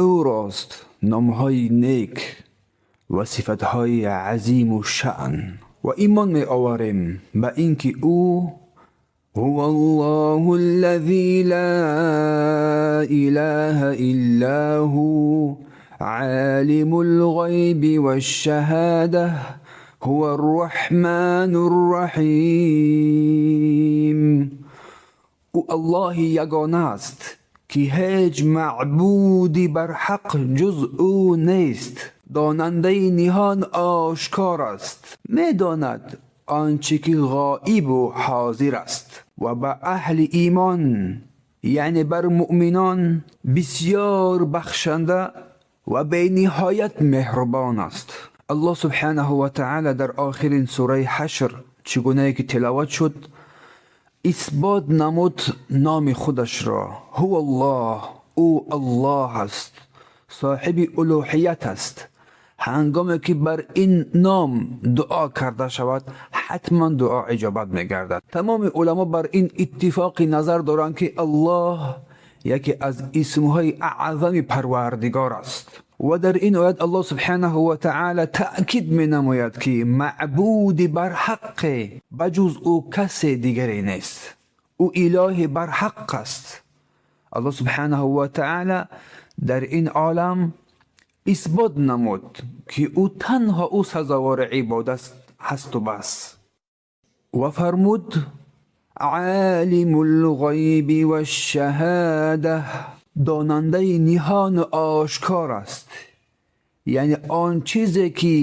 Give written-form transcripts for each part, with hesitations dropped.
Ӯрост номҳои нек ва сифатҳои азиму шаън. Ва имон меоварем ба ин ки ӯ هو الله الذي لا إله إلا هو عالم الغيب والشهادة هو الرحمن الرحيم. Ӯ Аллоҳи ягона аст, ки ҳеҷ маъбуди барҳақ ҷуз ӯ нест, донандаи ниҳон ошкор аст, медонад он чӣ ки ғоибу ҳозир аст ва ба аҳли имон, яъне бар муъминон, бисёр бахшанда ва бениҳоят меҳрубон аст. Аллоҳ субҳанаҳу ва таъала дар охирин сураи Ҳашр, чӣ гунае ки тиловат шуд, исбот намуд номи худашро: ҳува Аллоҳ, ӯ Аллоҳ аст, соҳиби улӯҳият аст. Ҳангоме ки бар ин ном дуо карда шавад, ҳатман дуо иҷобат мегардад. Тамоми уламо бар ин иттифоқи назар доранд, ки Аллоҳ яке аз исмҳои аъзами Парвардигор аст. Ва дар ин оят Аллоҳ субҳанаҳу ва таъала таъкид менамояд, ки маъбуди барҳаққе ба ҷуз ӯ касе дигаре нест, ӯ илоҳи барҳақ аст. Аллоҳ субҳанаҳу ва таъала дар ин олам исбот намуд, ки ӯ танҳо ӯ сазовори ибодат ҳасту бас. Ва фармуд: عالم الغيب والشهادة, донандаи ниҳону ошкор аст, яъне он чизе ки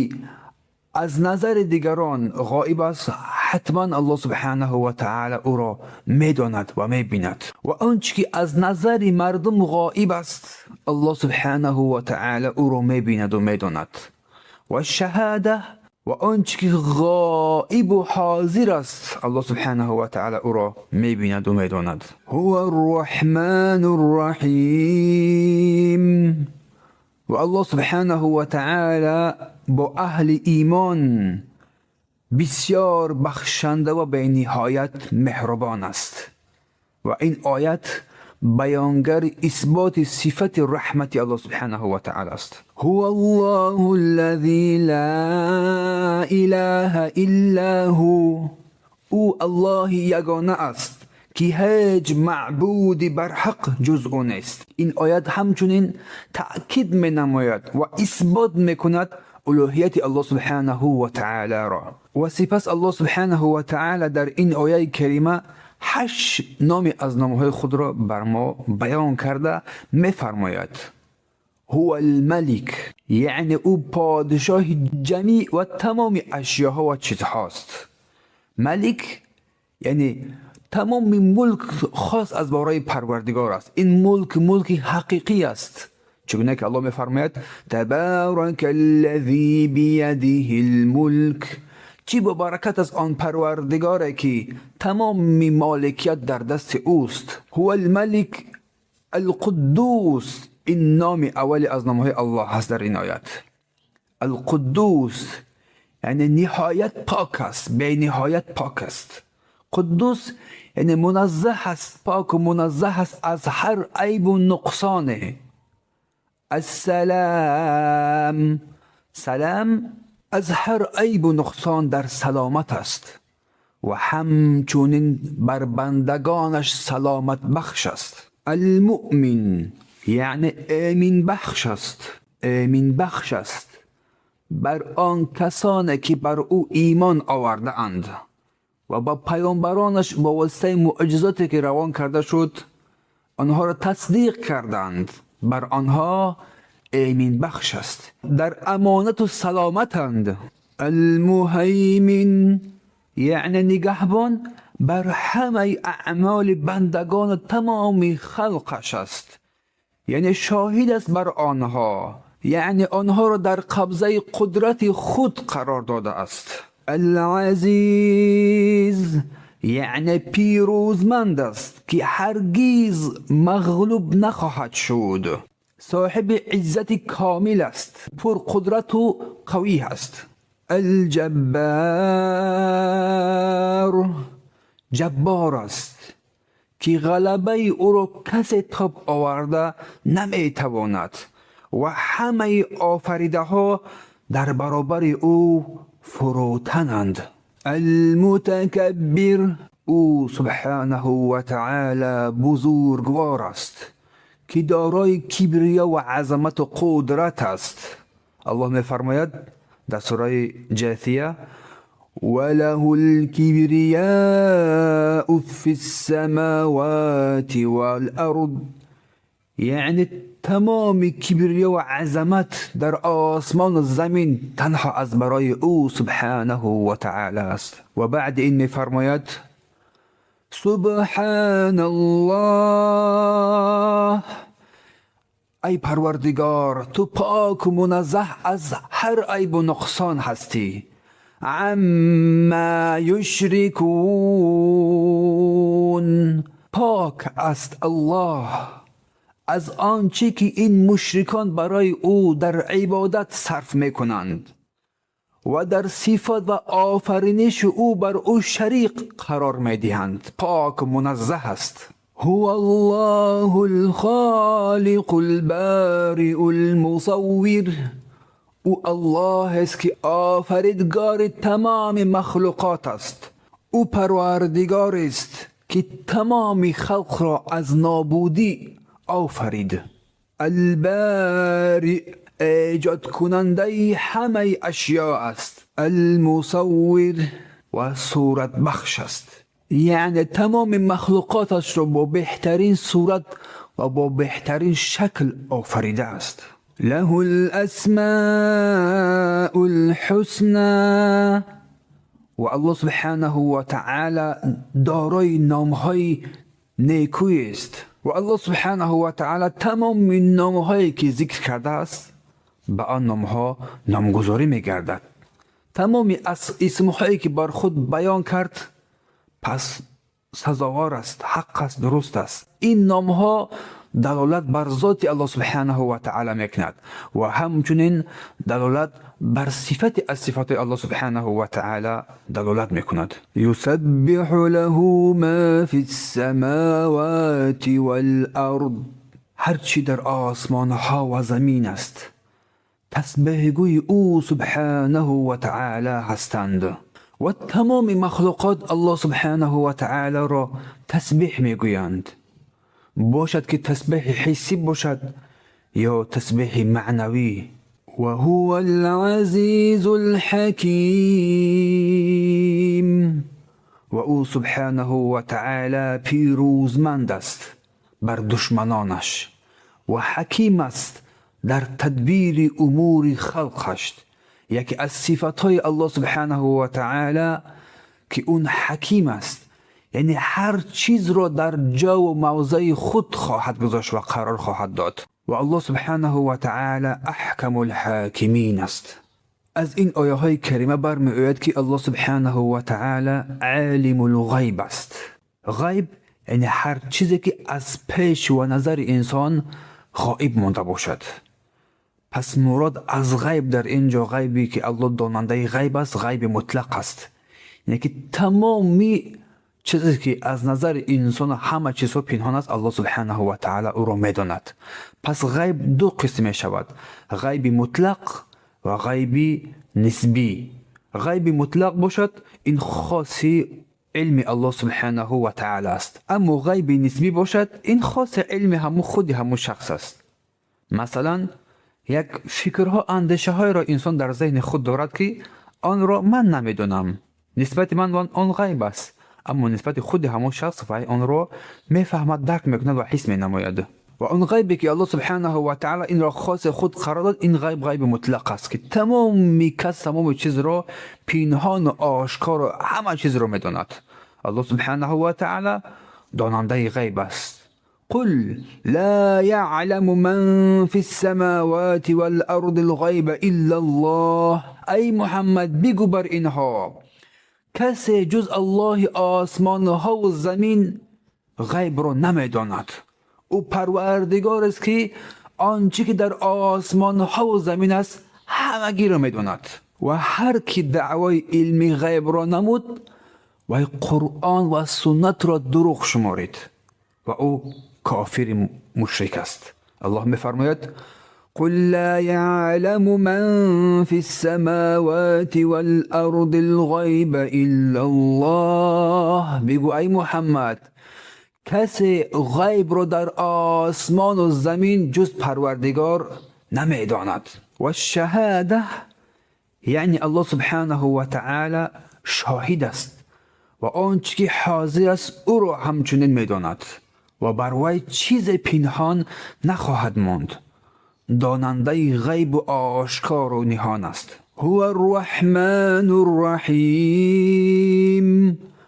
аз назари дигарон ғоиб аст, ҳатман Аллоҳ субҳанаҳу ва таъала ӯро медонад ва мебинад, ва он чи ки аз назари мардум ғоиб аст, Аллоҳ субҳанаҳу ва таъала ӯро мебинаду медонад. Ва шаҳода, ва он чи ки ғоибу ҳозир аст, Аллоҳ субҳанаҳу ва таъала ӯро мебинаду медонад. هو الرحمن الرحيم. Ва Аллоҳ субҳанаҳу ва таъала бо аҳли имон бисёр бахшанда ва бениҳоят меҳрубон аст. Ва ин оят баёнгари исботи сифати раҳмати Аллоҳ субҳанаҳу ва таъала аст. هو الله الذي لا إله إلا هو. Ӯ Аллоҳи ягона аст, ки ҳеҷ маъбуди барҳақ ҷуз ӯ нест. Ин оят ҳамчунин таъкид менамояд ва исбот мекунад улӯҳияти Аллоҳ субҳанаҳу ва таъаларо. Ва сипас Аллоҳ субҳанаҳу ва таъала дар ин ояи карима ҳашт номи аз номҳои худро бар мо баён карда мефармояд: هو الملك, яъне ӯ подшоҳи ҷамеъ ва тамоми ашёҳо ва чизҳост. Малик, яъне тамоми мулк хос аз бораи Парвардигор аст. Ин мулк мулки ҳақиқӣ аст, чигуна ки Аллоҳ мефармояд: تبارك الذي بيده الملك. Чӣ бо баракат аст он Парвардигоре, ки тамоми моликият дар дасти ӯст. هو الملك القدوس. Ин номи аввале аз номҳои Аллоҳ ҳаст дар ин оят. Алқуддус, яъне ниҳоят пок аст, бениҳоят пок аст. Қуддус, яъне муназзаҳ аст, поку муназзаҳ аст аз ҳар айбу нуқсоне. Ассалам, салам, аз ҳар айбу нуқсон дар саломат аст ва ҳамчунин бар бандагонаш саломатбахш аст. Алмуъмин, яъне эминбахш аст, эминбахш аст бар он касоне, ки бар ӯ имон овардаанд ва ба паёмбаронаш бо воситаи муъҷизоте, ки равон карда шуд, онҳоро тасдиқ карданд. Бар онҳо эминбахш аст, дар амонату саломатанд. Алмуҳаймин, яъне нигаҳбон бар ҳамаи аъмоли бандагону тамоми халқаш аст, яъне шоҳид аст бар онҳо, яъне онҳоро дар қабзаи қудрати худ қарор додааст. Алазиз, яъне пирӯзманд аст, ки ҳаргиз мағлуб нахоҳад шуд, соҳиби иззати комил аст, пурқудрату қавӣ аст. Алҷаббар, ҷаббор аст, ки ғалабаи ӯро касе тоб оварда наметавонад. ва ҳамаи офаридаҳо дар баробари ӯ фурӯтананд. Алмутакаббир, ӯ субҳонаҳу ва таъоло бузургвор аст, ки дорои кибриё ва азамату қудрат аст. Аллоҳ мефармояд дар сураи Ҷасия: وله الكبرياء في السماوات والأرض. یعنی تمام کبریا و عظمت در آسمان و زمین تنها از برای او سبحانه و تعالی است. و بعد این میفرماید: سبحان الله، ای پروردگار، تو پاک و منزه از هر عیب و نقصان هستی. عما یشرکون، پاک است الله از آنچه که این مشرکان برای او در عبادت صرف میکنند و در صفات و آفرینش او بر او شریک قرار میدهند. پاک و منزه است. هو الله الخالق البارئ المصور، او الله است که آفریدگار تمام مخلوقات است. او پروردگار است که تمام خلق را از نابودی آفرید. البارئ، ایجاد کننده همه اشیاء است. المصور و صورت بخش است، یعنی تمام مخلوقاتش را با بهترین صورت و با بهترین شکل آفریده است. له الاسماء الحسنى، و الله سبحانه و تعالی دارای نامهای نیکویی است. و الله سبحانه و تعالی تمام نامهایی که ذکر کرده است، به آن نامها نامگذاری میگردد. تمام اسمهایی که بر خود بیان کرد، پس سزاوار است، حق است، درست است. این نامها دلالت بر ذات الله سبحانه و تعالی میکند و همچنین دلالت بر صفت از صفات الله سبحانه و تعالی دلالت میکند. یسبح له ما فی السماوات والارض، هرچی در آسمان ها و زمین است تسبیح گوی او سبحانه و تعالی هستند و تمام مخلوقات الله سبحانه و تعالی را تسبیح میگویند، باشد که تسبیح حسی باشد یا تسبیح معنوی. و هو العزیز الحکیم، و او سبحانه و تعالی پیروزمند است بر دشمنانش و حکیم است در تدبیر امور خلقش. یکی از صفتهای الله سبحانه و تعالی که اون حکیم است، یعنی هر چیز را در جا و موضع خود خواهد گذاشت و قرار خواهد داد. و الله سبحانه و تعالی احکم الحاکمین است. از این آیه های کریمه برمی آید که الله سبحانه و تعالی عالم الغیب است. غیب یعنی هر چیزی که از پیش و نظر انسان غایب مانده باشد. پس مراد از غیب در اینجا، غیبی که الله داننده غیب است، غیب مطلق است، یعنی که تمامی چیزی که از نظر انسان همه چیزها پنهان است، الله سبحانه و تعالی او را میداند. پس غیب دو قسم می شود: غیب مطلق و غیب نسبی. غیب مطلق باشد، این خاصی علم الله سبحانه و تعالی است، اما غیب نسبی باشد، این خاص علم همو خودی همو شخص است. مثلا یک فکرها، اندیشه های را انسان در ذهن خود دارد که آن را من نمیدونم، نسبت من آن غیب است، اما نسبت خود همون شخص وی آن را میفهمد، درک میکند و حس مینماید. و آن غیبی که الله سبحانه و تعالی این را خاص خود قرار داد، این غیب غیب مطلق است که تمام کس، تمام چیز را، پنهان و آشکار و همه چیز را میداند. الله سبحانه و تعالی داننده غیب است. قل لا يعلم من في السماوات والأرض الغیب إلا الله. ای محمد، بگو بر اینها کسی جز الله آسمان ها و زمین غیب را نمیداند. او پروردگار است که آنچه که در آسمان ها و زمین است همگی را میداند. و هر کی دعوای علم غیب را نمود و قرآن و سنت را دروغ شمارید و او کافر مشرک است. الله میفرماید: قل لا يعلم من في السماوات والأرض الغيب إلا الله. بگو ای محمد، کسی غیب رو در آسمان و زمین جز پروردگار نمیداند. و الشهاده، یعنی الله سبحانه و تعالی شاهد است و آنچه که حاضر است او را همچنین میداند و بر وی چیز پنهان نخواهد ماند. داننده غیب و آشکار و نهان است. هو الرحمن الرحیم.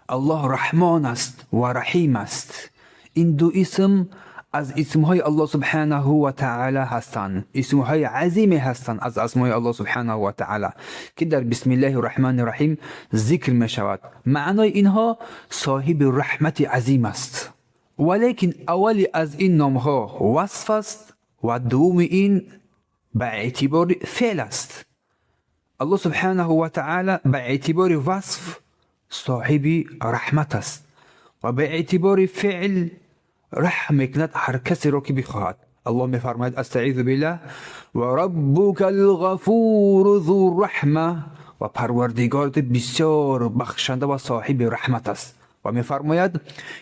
الله رحمان است و رحیم است. این دو اسم از اسمهای الله سبحانه و تعالی هستند، اسمهای عظیمی هستند از اسمای الله سبحانه و تعالی که در بسم الله الرحمن الرحیم ذکر می شود. معنای اینها صاحب رحمت عظیم است. ولیکن اولی از این نامها وصف است و دوم این به اعتبار فعل است. الله سبحانه و تعالی به اعتبار وصف صاحب رحمت است و به اعتبار فعل رحم میکند هر کسی را که بخواهد. الله میفرماید: استعیذ بالله، و ربک الغفور ذو الرحمه. و پروردگارت بسیار بخشنده و صاحب رحمت است. و میفرماید: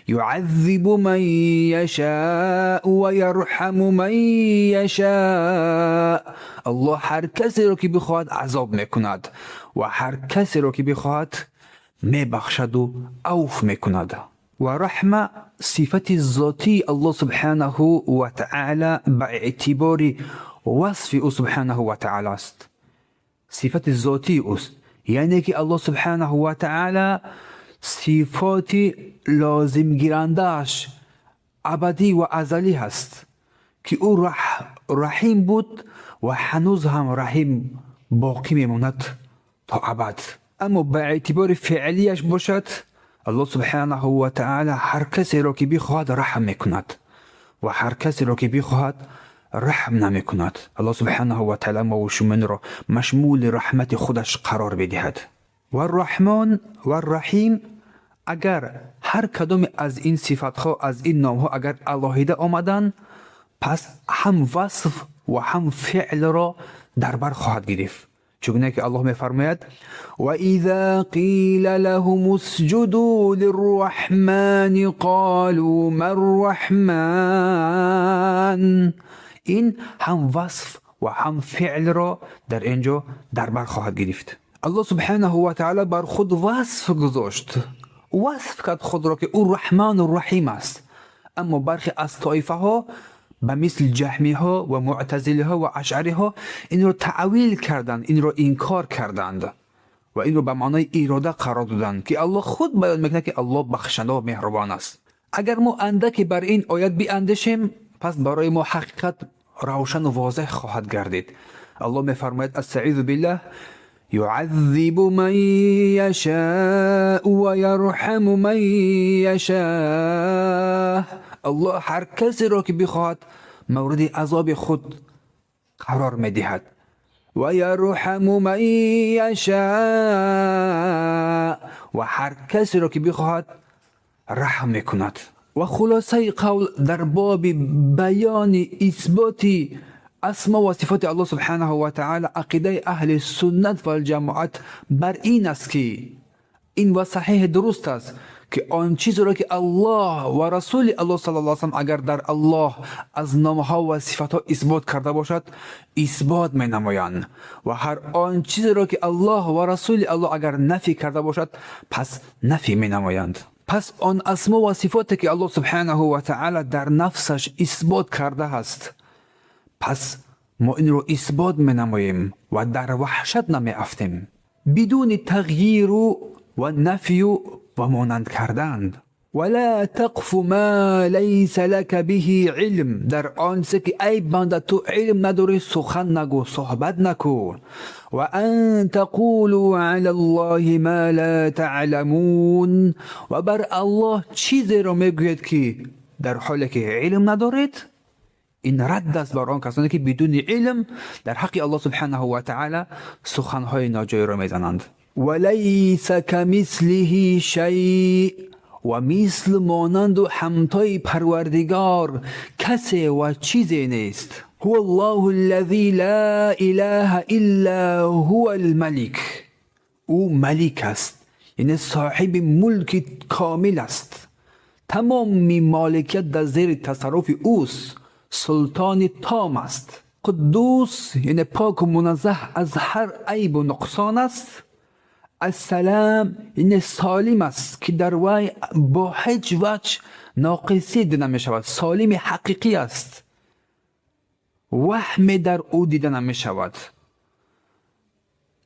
یعذب من یشاء و یرحم من یشاء. الله هر کسی را که بخواهد عذاب میکند و هر کسی را که بخواهد میبخشد و عفو میکند. و رحمه صفت ذاتی الله سبحانه و تعالی به اعتبار وصف او سبحانه و تعالی است. صفت ذاتی اوست، یعنی که الله سبحانه و تعالی صفات لازم گیرنده‌اش ابدی و ازلی هست که او رحیم بود و هنوز هم رحیم باقی میماند تا ابد. اما به اعتبار فعلیش باشد، الله سبحانه و تعالی هر کسی را که بخواهد رحم میکند و هر کسی را که بخواهد رحم نمیکند. الله سبحانه و تعالی ما و شما را مشمول رحمت خودش قرار بدهد. و الرحمن و الرحیم، اگر هر کدام از این صفتها، از این نامها اگر علاحده آمدن، پس هم وصف و هم فعل را در بر خواهد گرفت. چگونه که الله میفرماید: و اذا قیل لهم اسجدوا للرحمن قالوا ما الرحمن. این هم وصف و هم فعل را در اینجا در بر خواهد گرفت. الله سبحانه و تعالی بر خود وصف گذاشت، وصف کرد خود را که او رحمان و رحیم است. اما برخی از طایفه ها به مثل جهمی ها و معتزله ها و اشعری ها این رو تأویل کردند، این رو انکار کردند و این رو به معنای اراده قرار دادند که الله خود بیان میکنه که الله بخشنده و مهربان است. اگر ما اندکی بر این آیت بیاندیشیم، پس برای ما حقیقت روشن و واضح خواهد گردید. الله میفرماید: استعیذ بالله، يعذب من يشاء ويرحم من يشاء. الله هر کسی را که بخواهد مورد عذاب خود قرار میدهد. و یرحم من یشاء، و هر کسی را که بخواهد رحم میکند. و خلاصه قول در باب بیان اثبات اسما و صفات الله سبحانه و تعالی، عقیده اهل سنت و الجماعت بر این است که این و صحیح درست است که آن چیزی را که الله و رسول الله صلی الله علیه و اگر در الله از نامها و صفتها اثبات کرده باشد، اثبات می نمایند و هر آن چیزی را که الله و رسول الله اگر نفی کرده باشد، پس نفی می نمایند. پس آن اسما و صفاتی که الله سبحانه و تعالی در نفسش اثبات کرده است، پس ما این رو اثبات می نماییم و در وحشت نمی افتیم، بدون تغییر و نفی و مانند کردن. ولا تقف ما ليس لك به علم. در آنچه که ای بنده تو علم نداری سخن نگو، صحبت نکن. و ان تقولوا علی الله ما لا تعلمون. و بر الله چیزی را میگوید که در حالی که علم ندارید. این رد است بر آن کسانی که بدون علم در حق الله سبحانه و تعالی سخنهای ناجای را میزنند. وليس كمثله شيء. و مثل، مانند و همتای پروردگار کسی و چیزی نیست. هو الله الذي لا إله إلا هو الملك. او ملک است، یعنی صاحب ملک کامل است. تمام مالکیت در زیر تصرف اوست، سلطان تام است. قدوس یعنی پاک و منزه از هر عیب و نقصان است. السلام یعنی سالم است که در وی با هیچ وجه ناقصی دیده نمی شود، سالم حقیقی است، وهم در او دیده نمی شود،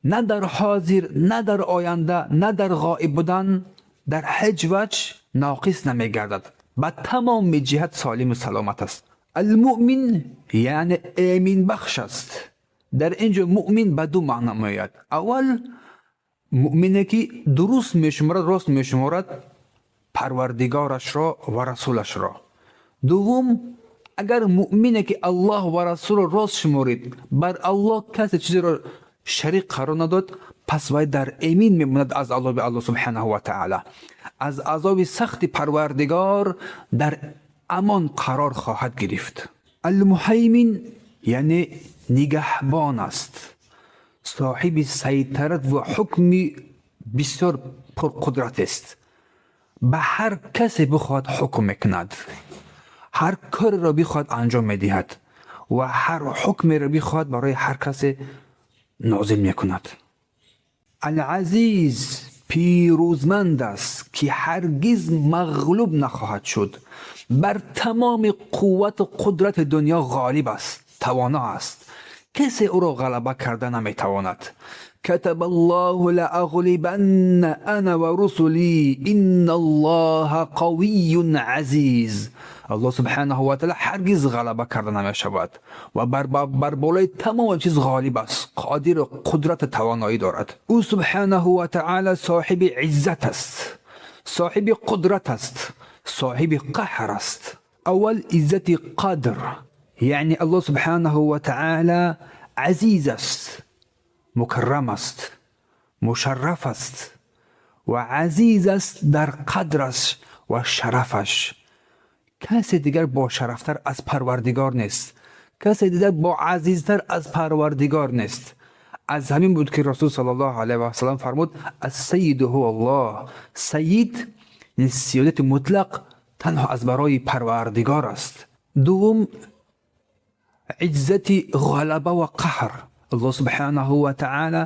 نه در حاضر، نه در آینده، نه در غایب بودن، در هیچ وجه ناقص نمی گردد، به تمام جهت سالم و سلامت است. المؤمن یعنی امین بخش است. در اینجا مؤمن به دو معنا میآید. اول مؤمنه که درست میشمارد، راست میشمارد پروردگارش را و رسولش را. دوم اگر مؤمنه که الله و رسول را راست شمارید، بر الله کسی چیزی را شریک قرار نداد، پس وی در امین میماند از عذاب الله سبحانه و تعالی، از عذاب سخت پروردگار در امان قرار خواهد گرفت. المهیمن یعنی نگهبان است، صاحب سیطرت و حکم بسیار پرقدرت است، به هر کسی بخواهد حکم میکند، هر کاری را بخواهد انجام میدهد و هر حکمی را بخواهد برای هر کسی نازل میکند. العزیز پیروزمند است که هرگز مغلوب نخواهد شد، بر تمام قوت و قدرت دنیا غالب است، توانا است، کسی او را غلبه کرده نمیتواند. كتب الله لأغلبن أنا ورسلي إن الله قوي عزیز. الله سبحانه و تعالی هرگز غلبه کرده نمیشود و بر بالای تمام چیز غالب است، قادر، قدرت، توانایی دارد. او سبحانه و تعالی صاحب عزت است، صاحب قدرت است، صاحب قهر است. اول عزت قدر، یعنی الله سبحانه و تعالی عزیز است، مکرم است، مشرف است و عزیز است در قدرش و شرفش. کسی دیگر با شرفتر از پروردگار نیست، کسی دیگر با عزیزتر از پروردگار نیست. از همین بود که رسول صلی الله علیه و سلم فرمود السید هو الله. سید یعنی سیادت مطلق تنها از برای پروردگار است. دوم عزت غلبه و قهر. الله سبحانه و تعالی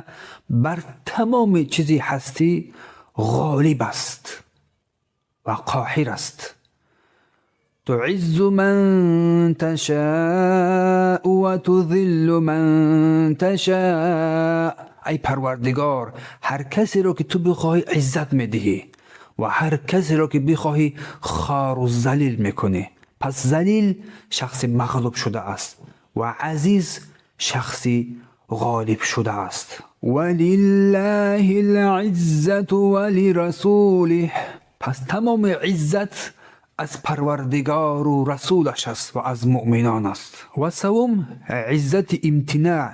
بر تمام چیزی هستی غالب است و قاهر است. تعز من تشاء و تذل من تشاء. ای پروردگار، هر کسی را که تو بخواهی عزت میدهی و هر کسی را که بخواهی خوار و ذلیل میکنی. پس ذلیل شخص مغلوب شده است و عزیز شخصی غالب شده است. ولله العزة ولرسوله. پس تمام عزت از پروردگار و رسولش است و از مؤمنان است. و سوم عزت امتناع،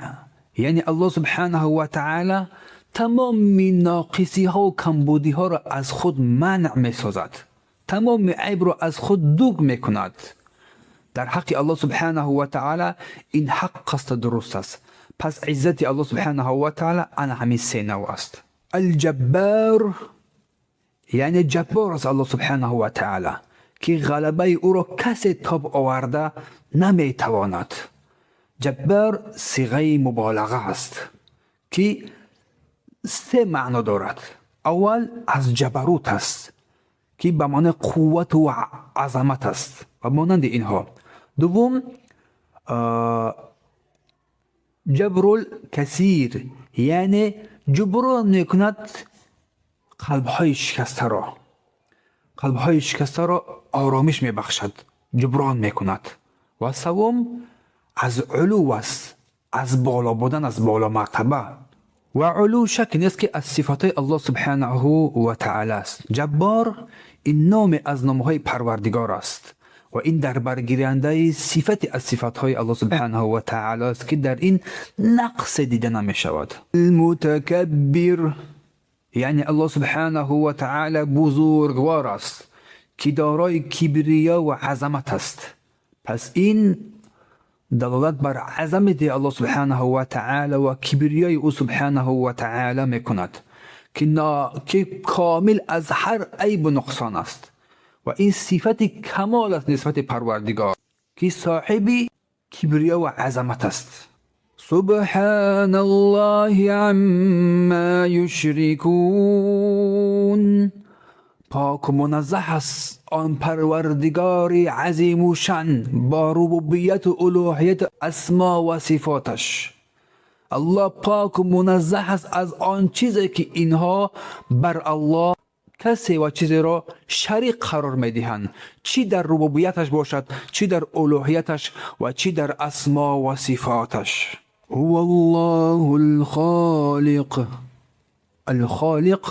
یعنی الله سبحانه و تعالی تمام ناقصی ها و کمبودی ها را از خود منع می سازد، تمام عیب را از خود دور می کند. در حق الله سبحانه و تعالی این حق است، درست است. پس عزت الله سبحانه و تعالی انا همین سه نوع است. الجبار یعنی جبار است الله سبحانه و تعالی که غلبه او را کسی تاب آورده نمیتواند. جبار صیغه مبالغه است که سه معنا دارد. اول از جبروت است که به معنی قوت و عظمت است و مانند اینها. دوم جبر الکثیر، یعنی جبران میکند قلبهای شکسته را، قلبهای شکسته را آرامش میبخشد، جبران میکند. و سوم از علو است، از بالا بودن، از بالا مرتبه. و علو شک نیست که از صفات الله سبحانه و تعالی است. جبار این نام از نامهای پروردگار است و این در برگیرنده صفتی از صفاتهای الله سبحانه و تعالی است که در این نقص دیده نمی شود. المتکبر یعنی الله سبحانه و تعالی بزرگوار است که دارای کبریا و عظمت است. پس این далолат бар азамати Аллоҳ субҳанаҳу ва таъала ва кибриёи ӯ субҳанаҳу ва таъала мекунад, ки комил аз ҳар айбу нуқсон аст ва ин сифати камол аст нисбати Парвардигор, ки соҳиби кибриё ва азамат аст. سبحان الله عما يشركون. Пок муназзаҳ аст он Парвардигори азимушшаън бо рубубияту улӯҳияту асмо ва сифоташ. Аллоҳ пок муназзаҳ аст аз он чизе, ки инҳо бар Аллоҳ касе ва чизеро шарик қарор медиҳанд, чӣ дар рубубияташ бошад, чӣ дар улӯҳияташ ва чӣ дар асмо ва сифоташ. هو الله الخالق. الخالق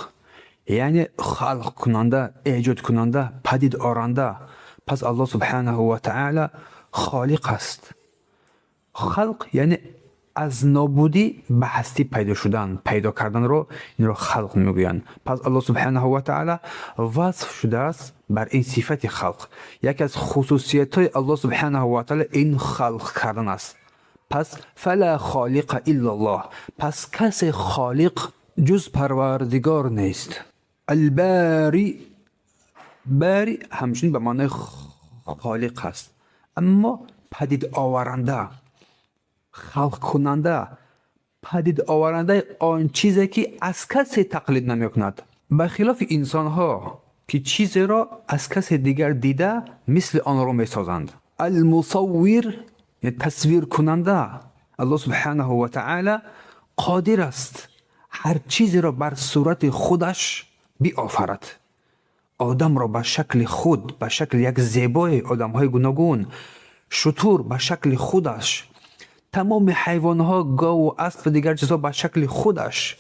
яъне халқкунанда, эҷодкунанда, падид оранда. Пас Аллоҳ субҳанаҳу ва таъала холиқ аст. Халқ яъне аз нобудӣ ба ҳастӣ пайдо шудан, пайдо карданро, инро халқ мегӯянд. Пас Аллоҳ субҳанаҳу ва таъала васф шудааст бар ин сифати халқ. Яке аз хусусиятҳои Аллоҳ субҳанаҳу ва таъала ин халқ кардан аст. Пас فلا خالق إلا الله. Пас касе холиқ ҷуз Парвардигор нест. البارئ. بارئ ҳамчунин ба маънои холиқ аст, аммо падид оваранда, халқкунанда, падид оварандаи он чизе, ки аз касе тақлид намекунад, ба хилофи инсонҳо, ки чизеро аз касе дигар дида, мисли онро месозанд. المصور тасвиркунанда. Аллоҳ субҳанаҳу ва таъала қодир аст ҳар чизеро бар сурати худаш биофарад: одамро ба шакли худ, ба шакли як зебои, одамҳои гуногун, шутур ба шакли худаш, тамоми ҳайвонҳо, гову асп ва дигар чизҳо ба шакли худаш.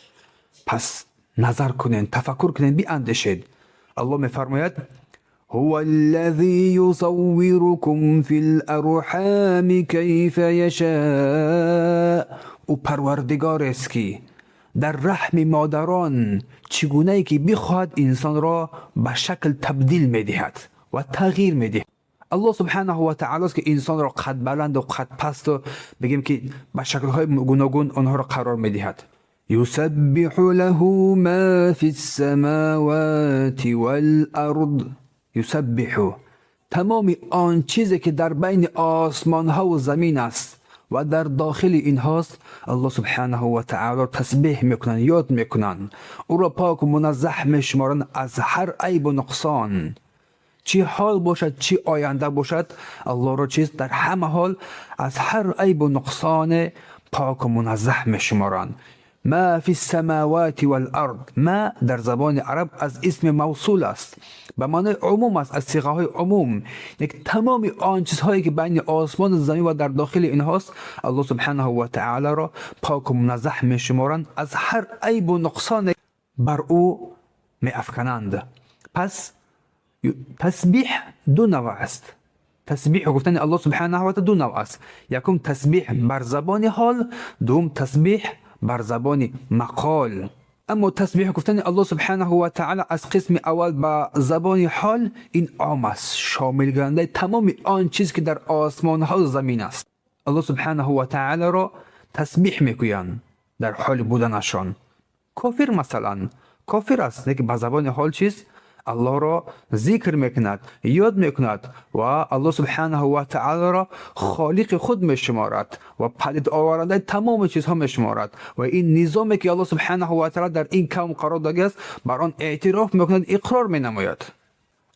Пас назар кунед, тафаккур кунед, биандешед. Аллоҳ мефармояд: هو الذي يصوركم في الأرحام كيف يشاء. Ӯ Парвардигорест, ки дар раҳми модарон чӣ гунае ки бихоҳад, инсонро ба шакл табдил медиҳад ва тағйир медиҳад. Аллоҳ субҳанаҳу ва таолост, ки инсонро қадбаланду қадпасту, бигем ки ба шаклҳои гуногун онҳоро қарор медиҳад. يسبح له ما في السماوات والأرض. يسبح, тамоми он чизе, ки дар байни осмонҳову замин аст ва дар дохили инҳост, Аллоҳ субҳанаҳу ва таоло тасбеҳ мекунанд, ёд мекунанд, ӯро поку муназзаҳ мешуморанд аз ҳар айбу нуқсон. Чӣ ҳол бошад, чӣ оянда бошад, Аллоҳро чиз дар ҳама ҳол аз ҳар айбу нуқсоне поку муназзаҳ мешуморанд. ما في السماوات والأرض. ما дар забони араб аз исми мавсул аст, ба маънои умум аст, аз сиғаҳои умум. Як тамоми он чизҳое, ки байни осмону замин ва дар дохили инҳост, Аллоҳ субҳанаҳу ва таоларо поку муназзаҳ мешуморанд, аз ҳар айбу нуқсоне бар ӯ меафкананд. Пас тасбиҳ ду навъ аст. Тасбиҳ гуфтани Аллоҳ субҳанаҳу ва таъала ду навъ аст: якум, тасбиҳ бар забони ҳол, дуввум, тасбиҳ бар забони мақол. Аммо тасбиҳ гуфтани Аллоҳ субҳанаҳу ва таъала аз қисми аввал, ба забони ҳол, ин ом аст, шомилкунандаи тамоми он чиз, ки дар осмонҳо замин аст. Аллоҳ субҳанаҳу ва таъаларо тасбиҳ мегӯянд дар ҳоли буданашон. Кофир, масалан, кофир аст, лекин ба забони ҳол чиз Аллоҳро зикр мекунад, ёд мекунад ва Аллоҳ субҳанаҳу ва таоларо холиқи худ мешуморад ва падид оварандаи тамоми чизҳо мешуморад ва ин низоме, ки Аллоҳ субҳанаҳу ва таола дар ин кавн қарор додааст, бар он эътироф мекунад, иқрор менамояд.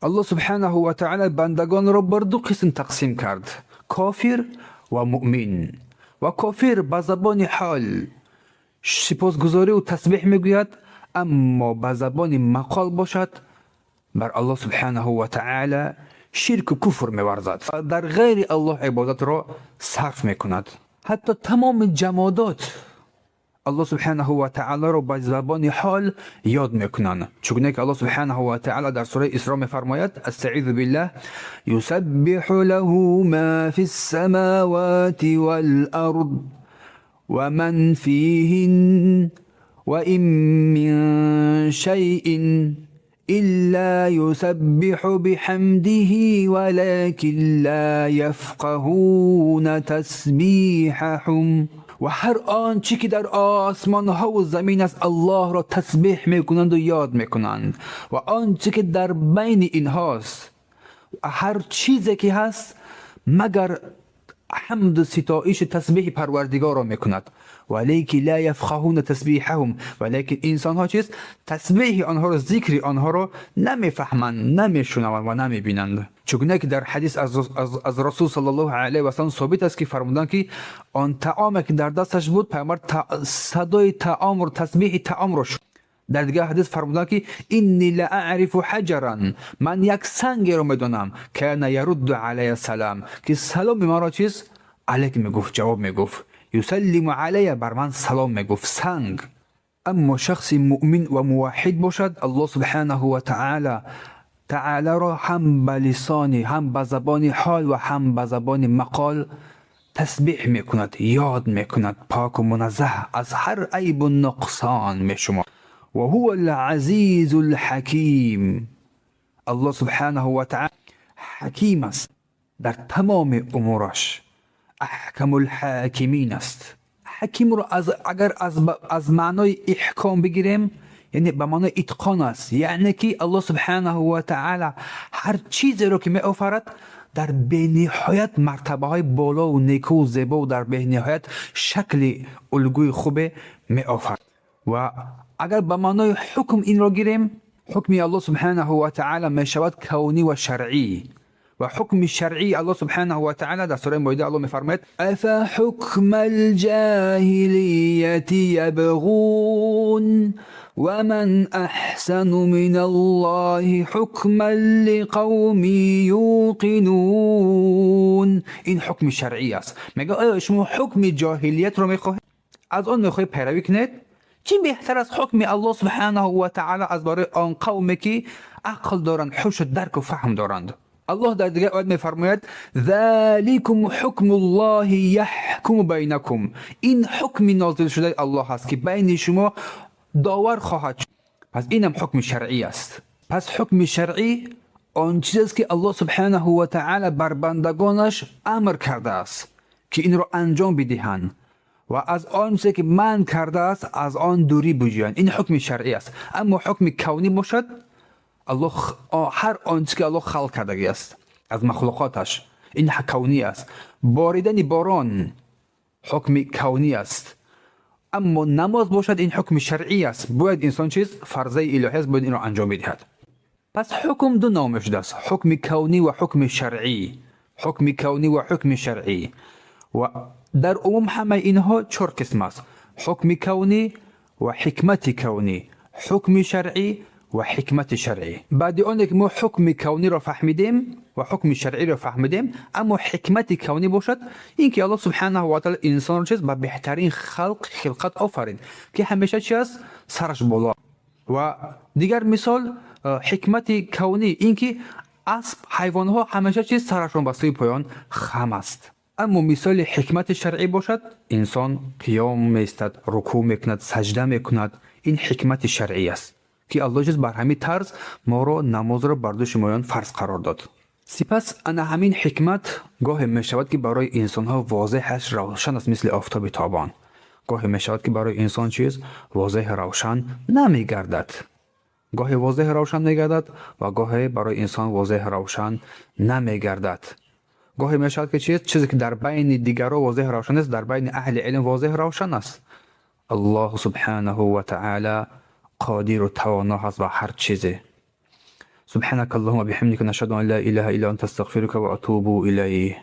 Аллоҳ субҳанаҳу ва таола бандагонро бар ду қисм тақсим кард: кофир ва муъмин. Ва кофир ба забони ҳол сипосгузориву тасбеҳ мегӯяд, аммо ба забони мақол бошад, бар Аллоҳ субҳанаҳу ва таъала ширку куфр меварзад, дар ғайри Аллоҳ ибодатро сарф мекунад. Ҳатто тамоми ҷамодот Аллоҳ субҳанаҳу ва таъаларо ба забони ҳол ёд мекунанд, чугуне ки Аллоҳ субҳанаҳу ва таъала дар сураи Исро мефармояд: أستعيذ بالله، يسبح له ما في السماوات والأرض ومن فيهن وإن من شيء إلا يسبح بحمده ولكن لا يفقهون تسبیحهم. و هر آنچه که در آسمان ها و زمین است الله را تسبیح میکنند و یاد میکنند و آنچه که در بین اینهاست، هر چیزی که هست، مگر حمد و ستایش، تسبیح پروردگار را میکند. ولكن لا يفقهون تسبیحهم، ولیکن انسان ها چیست؟ تسبیح آنها را، ذکر آنها را نمیفهمند، نمیشنوند و نمیبینند. چگونه که در حدیث از رسول صلی الله علیه و سلم ثابت است که فرمودند که آن طعام که در دستش بود، پیامبر صدای طعام رو، تسبیح طعام رو. در دیگر حدیث فرمودند که إني لأعرف حجرا، من یک سنگ رو میدونم، كان يرد علي السلام، که سلام ما را چیز علیک میگفت، جواب میگفت، يسلم علي، بر من سلام میگفت سنگ. اما شخص مؤمن و موحد باشد، الله سبحانه و تعالی را هم به لسانی، هم به زبان حال و هم به زبان مقال تسبیح میکند، یاد میکند، پاک و منزه از هر عیب و نقصان میشمارد. و هو العزیز الحکیم. الله سبحانه و تعالی حکیم است در تمام امورش، احکم الحاکمین است. حکیم رو از اگر از معنای احکام بگیریم، یعنی به معنای اتقان است، یعنی که الله سبحانه و تعالی هر چیزی رو که می آفرد در بینهایت مرتبه های بالا و نیکو و زیبا و در بینهایت شکل الگوی خوب می آفرد. و اگر به معنای حکم این را گیریم، حکم الله سبحانه و تعالی می شود کونی و شرعی. و حکم شرعی الله سبحانه و تعالی در سوره مائده الله میفرماید: أفحكم الجاهلية يبغون ومن أحسن من الله حكما لقوم يوقنون. این حکم شرعی است. میگه آیا شما حکم جاهلیت رو میخواهید؟ از آن میخواهید پیروی کنید؟ چی بهتر از حکم الله سبحانه و تعالی از برای آن قومی که عقل دارند، هوش و درک و فهم دارند؟ الله در دیگه آیت میفرماید: ذلكم حكم الله يحكم بينكم. این حکم نازل شده الله است که بین شما داور خواهد شد. پس اینم حکم شرعی است. پس حکم شرعی آن چیز است که الله سبحانه و تعالی بر بندگانش امر کرده است که این را انجام بدهند و از آن چیزی که منع کرده است از آن دوری بجویند. این حکم شرعی است. اما حکم کونی باشد، الله هر آنچه که الله خلق کردگی است از مخلوقاتش، این کونی است. باریدن باران حکم کونی است. اما نماز باشد، این حکم شرعی است. باید انسان چیز فرضه الهی است، باید این را انجام بدهد. پس حکم دو نوع شده است: حکم کونی و حکم شرعی. حکم کونی و حکم شرعی. و در عموم همه اینها چهار قسم است: حکم کونی و حکمت کونی، حکم شرعی و حکمت شرعی. بعد آن که ما حکم کونی را فهمیدیم و حکم شرعی را فهمیدیم، اما حکمت کونی باشد این که الله سبحانه و تعالی انسان را چیز به بهترین خلق خلقت آفرید که همیشه چی است؟ سرش بالا. و دیگر مثال حکمت کونی این که اسب، حیوان ها همیشه چیز سرشون به سوی پایان خم است. اما مثال حکمت شرعی باشد، انسان قیام میستد، رکوع میکند، سجده میکند. این حکمت شرعی است که الله چیز بر همین طرز ما را نماز را بر دوش مایان فرض قرار داد. سپس انا همین حکمت گاهی می شود که برای انسان ها واضح است، روشن است، مثل آفتاب تابان. گاهی می شود که برای انسان چیز واضح روشن نمی گردد. گاهی واضح روشن می گردد و گاهی برای انسان واضح روشن نمی گردد. گاهی می شود که چیزی که در بین دیگران واضح روشن است، در بین اهل علم واضح روشن است. الله سبحانه و تعالی قادر و توانا هست و هر چیزی. سبحانك اللهم بحمدك، نشهد ان لا اله الا انت، استغفرك واتوب اليه.